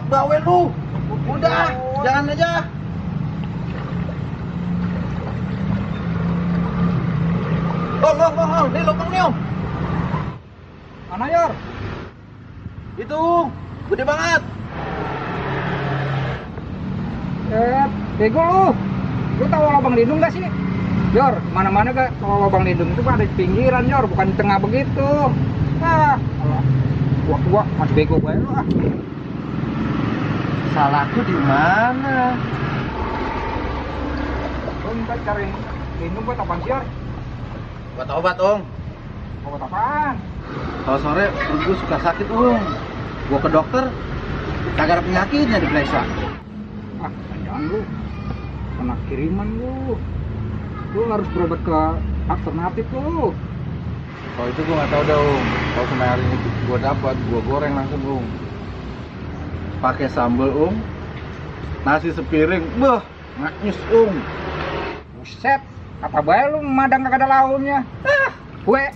bawel lu. Udah, jalan aja. Nih lubang nih, Om. Mana, Yor? Itu, gede banget. Bego lu. Lu tahu lubang lindung gak sih? Yor, mana-mana ke kalau lubang lindung itu ada di pinggiran, Yor, bukan di tengah begitu. Tua masih bego gue lu ah. Salahku di mana? Lu minta cari lindung buat apaan sih, Yor? Buat obat, Om. Obat apaan? Kalau sore perut gue suka sakit, Om. Gua ke dokter, kagak ada penyakitnya diperiksa. Jangan lu. Kena kiriman lu. Lu harus berobat ke alternatif lu. Kalau itu gue nggak tahu dah, Om. Kalau sampai hari ini gue dapat, gue goreng langsung, Om. Pakai sambal, Om. Nasi sepiring, nganyus, Om. Buset, apa bae lu madang kagak ada lauknya. Gue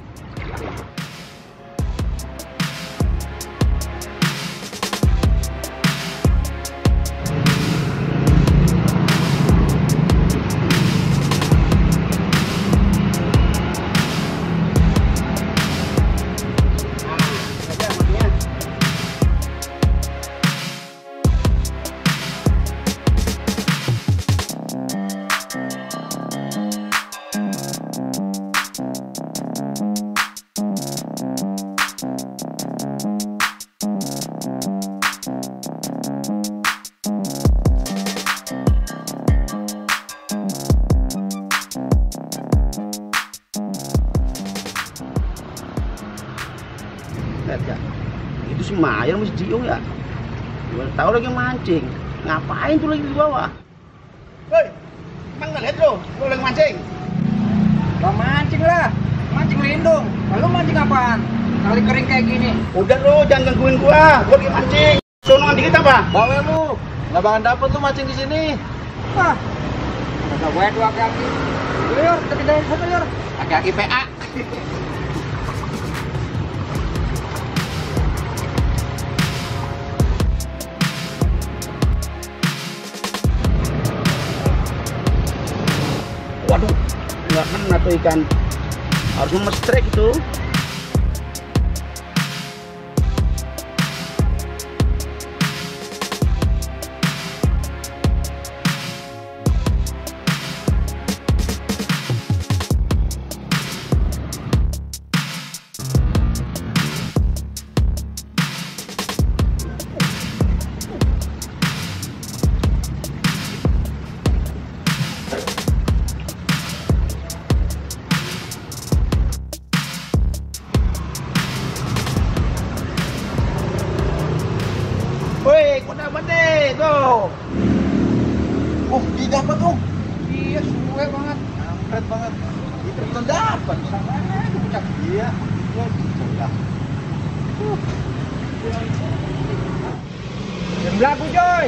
Ya. Itu si Mayer masih Jiung ya. Gua tahu lagi mancing. Ngapain tuh lagi di bawah? Woi, emang nggak lihat lo? Gua lagi mancing. gak mancing lah, mancing lindung. Lalu mancing apaan? Kali kering kayak gini. Udah lo, jangan gangguin gua lagi mancing. Sonongan dikit apa? Bawel lu, nggak bakalan dapet lu mancing di sini. Kagak gue dua kaki. Yor, kita pindahin sana, Yor. Kaki-kaki PA. Waduh, nggak kena tuh ikan. Harus memestrek itu. Woi, kok dapat deh, tuh. Dapat, Om. Iya, suwe banget. Kampret banget. Itu belum dapat. Sama aja puncak. Iya. Udah. Yang belagu, Joy.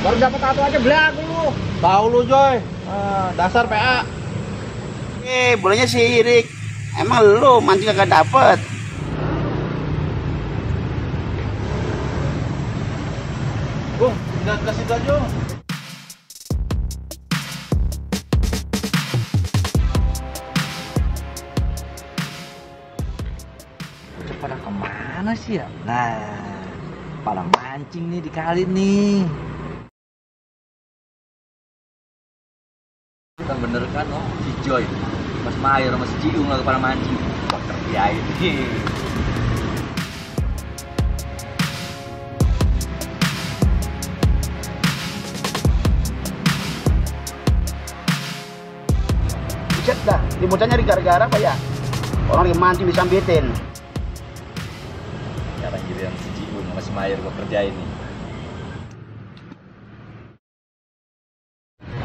Baru dapat satu aja belagu lu. Tahu lu, Joy. Dasar PA. Bolanya sirik. Emang lu mancing kagak dapet? Bung, pindah ke situ aja. Pada kemana sih ya? Nah, pada mancing nih di kali nih. Kan bener kan, oh, si Joy, Mas Mayer sama si Ciung lagi pada mancing. Wah, kerjain nih. Buset dah, di bocah nyari gara-gara apa ya? Orang yang mancing disambitin. Sekarang giliran si Ciung sama si Mayer gua kerjain nih.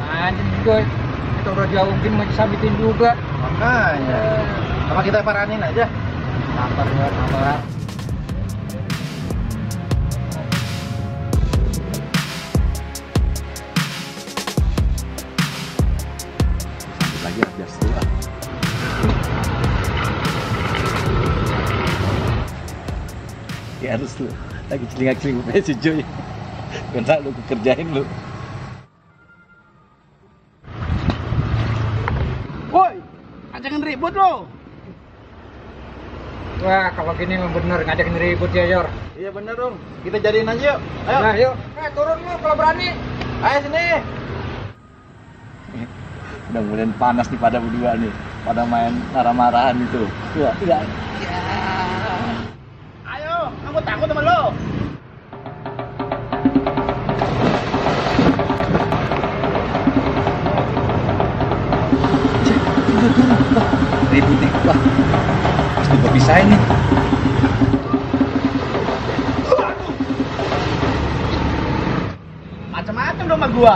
Anjing, Joy. Kita udah jauh mungkin masih sambitin juga. Makanya. Sama kita paranin aja. Sabar, Yor, sabar. Lagi biar seru lah. Ya harus lu lagi celinga-celing si Joy. kena lu kerjain lu. Woi, jangan ribut lo. Wah, kalau gini memang bener ngajakin ribut ya, Jor. Iya bener dong, kita jadiin aja yuk. Ayo. Nah, yuk. Turun lu kalau berani. Ayo sini. Mudah-mudahan panas nih pada berdua nih, pada main marah-marahan itu. Wah, iya. Ayo, kamu takut sama lo. Ribut nih, wah. Pasti gua pisahin nih. Macam-macam dong sama gua.